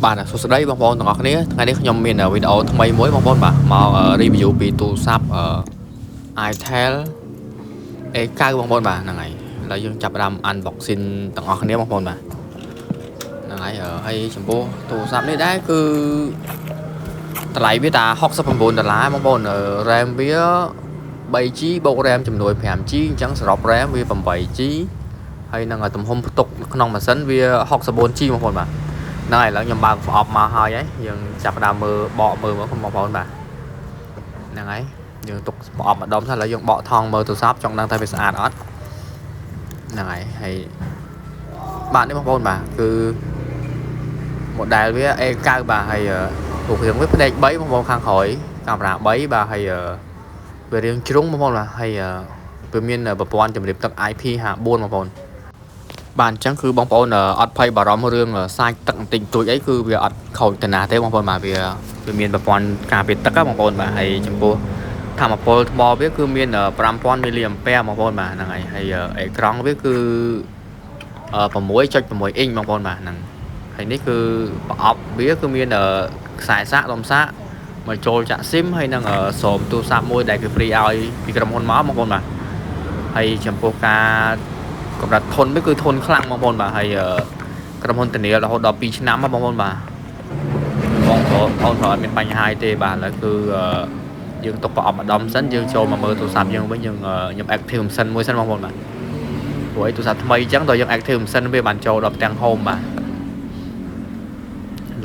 បាទសួស្តីបងប្អូនទាំងអស់គ្នាថ្ងៃនេះខ្ញុំមានវីដេអូថ្មីមួយបងប្អូនបាទមក review ពីទូរស័ព្ទ itel A9 បងប្អូនបាទហ្នឹងហើយឥឡូវយើងចាប់ផ្ដើម unboxing ទាំងអស់គ្នាបងប្អូនបាទហ្នឹងហើយហើយចំពោះទូរស័ព្ទនេះដែរគឺតម្លៃវាតា69ដុល្លារបងប្អូន RAM វា 3G បូក RAM ចំនួន 5G អញ្ចឹងសរុប RAM វា 8G ហើយនឹងទំហំផ្ទុកក្នុងម៉ាស៊ីនវា 64G បងប្អូនបាទហ្នឹងហើយឥឡូវខ្ញុំបើកប្រអប់មកហើយហើយយើងចាប់ផ្ដើមមើលបកមើលមកបងប្អូនបាទហ្នឹងហើយយើងទុកប្រអប់ម្ដុំសិនឥឡូវយើងបកថង់មើលទូរស័ព្ទចង់ដឹងថាវាស្អាតអត់ហ្នឹងហើយហើយបាទនេះបងប្អូនបាទគឺ model វា A9 បាទហើយរូបរាងវាផ្នែក3បងប្អូនខាងក្រោយកាមេរ៉ា3បាទហើយវារាងជ្រុងបងប្អូនបាទហើយវាមានប្រព័ន្ធជំរាបទឹក IP54 បងប្អូនបាទអញ្ចឹងគឺបងប្អូនអត់ភ័យបារម្ភរឿងសាច់ទឹកបន្តិចបន្តួចអីគឺវាអត់ខូចទៅណាទេបងប្អូនបាទវាវាមានប្រព័ន្ធការពារទឹកបងប្អូនបាទហើយចំពោះថាមពលថ្មវាគឺមាន5000មីលីអាំពែបងប្អូនបាទហ្នឹងហើយហើយអេក្រង់វាគឺ6.6អ៊ីញបងប្អូនបាទហ្នឹងហើយនេះគឺប្រអប់វាគឺមានខ្សែសាកដុំសាកមកចូលចាក់ស៊ីមហើយនឹងស្រោមទូរស័ព្ទមួយដែលគេ free ឲ្យពីក្រុមហ៊ុនមកបងប្អូនបាទហើយចំពោះការកម្រិតធន់វាគឺធន់ខ្លាំងបងប្អូនបាទហើយក្រុមហ៊ុនធានារហូតដល់2ឆ្នាំបងប្អូនបាទបងប្អូនបងប្អូនអត់មានបញ្ហាទេបាទឥឡូវគឺយើងទុកប្រអប់ម្ដុំសិនយើងចូលមកមើលទូរស័ព្ទយើងវិញយើងខ្ញុំ active ម៉ាស៊ីនមួយសិនបងប្អូនបាទព្រោះអីទូរស័ព្ទថ្មីអញ្ចឹងដល់យើង active ម៉ាស៊ីនវាបានចូលដល់ផ្ទាំង home បាទឥ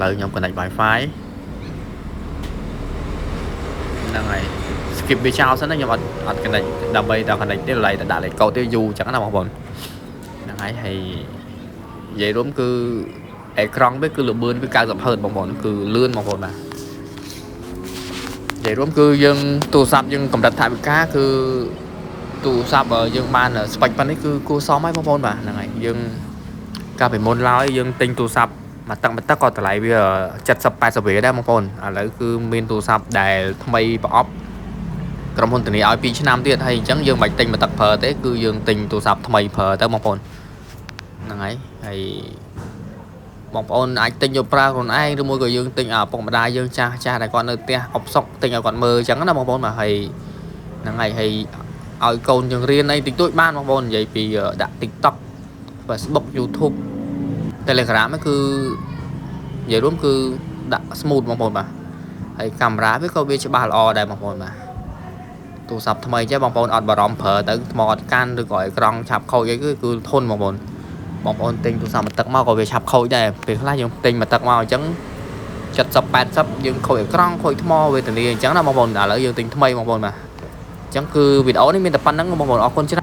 ឡូវខ្ញុំ connect Wi-Fi ហ្នឹងហើយ skip វាចោលសិនណាខ្ញុំអត់អត់ connect ដើម្បីដល់ connect ទេឡើយតែដាក់លេខកូដទេយូរអញ្ចឹងណាបងប្អូនហ្នឹងហើយហើយនិយាយរួមគឺអេក្រង់វាគឺលបឿនវា90 Hz បងប្អូនគឺលឿនបងប្អូនបាទនិយាយរួមគឺយើងទូរស័ព្ទយើងកម្រិតថវិកាគឺទូរស័ព្ទយើងបាន spec ប៉ុណ្នេះគឺគួរសមហើយបងប្អូនបាទហ្នឹងហើយយើងកាលពីមុនឡើយយើងទិញទូរស័ព្ទមួយទឹកមួយទឹកក៏តម្លៃវា70 80រៀលដែរបងប្អូនឥឡូវគឺមានទូរស័ព្ទដែលថ្មីប្រអប់ក្រុមហ៊ុនធានាឲ្យ2ឆ្នាំទៀតហើយអញ្ចឹងយើងមិនបាច់ទិញមួយទឹកប្រើទេគឺយើងទិញទូរស័ព្ទថ្មីប្រើទៅបងប្អូនហ្នឹងហើយហើយបងប្អូនអាចទិញយកប្រើខ្លួនឯងឬមួយក៏យើងទិញឲ្យឪពុកម្ដាយយើងចាស់ចាស់ដែលគាត់នៅផ្ទះអបសុកទិញឲ្យគាត់មើលអញ្ចឹងណាបងប្អូនបាទហើយហ្នឹងហើយហើយឲ្យកូនយើងរៀនអីតិចតួចបានបងប្អូននិយាយពីដាក់ TikTok Facebook, YouTube, Telegram ហ្នឹងគឺនិយាយរួមគឺដាក់ smooth បងប្អូនបាទហើយកាមេរ៉ាវាក៏វាច្បាស់ល្អដែរបងប្អូនបាទទូរស័ព្ទថ្មីចេះបងប្អូនអត់បារម្ភប្រើទៅថ្មអត់កាន់ឬក៏អេក្រង់ឆាប់ខូចអីគឺគឺធន់បងប្អូនបងប្អូនទិញទូរស័ព្ទមួយទឹកមកក៏វាឆាប់ខូចដែរពេលខ្លះយើងទិញមួយទឹកមកអញ្ចឹង70 80យើងខូចអេក្រង់ខូចថ្មវេទនាអញ្ចឹងណាបងប្អូនឥឡូវយើងទិញថ្មីបងប្អូនបាទអញ្ចឹងគឺវីដេអូនេះមានតែប៉ុណ្្នឹងបងប្អូនអរគុណច្រើន។